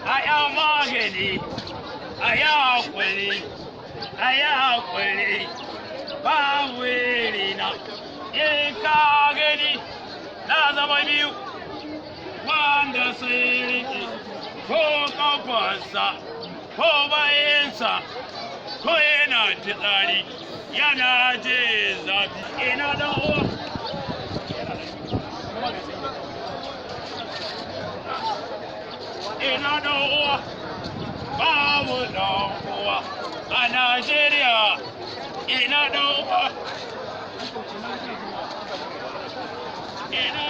A ya magani, a ya hakuri, a ya hakuri, ba wuri na. In ka gani na zama biyu, wanda sai riƙe ko kafarsa ko bayansa ko yana fitsari yana je zafi. Ina dan uwa, ina dan uwa, babu dan uwa a Najeriya, ina dan uwa, ina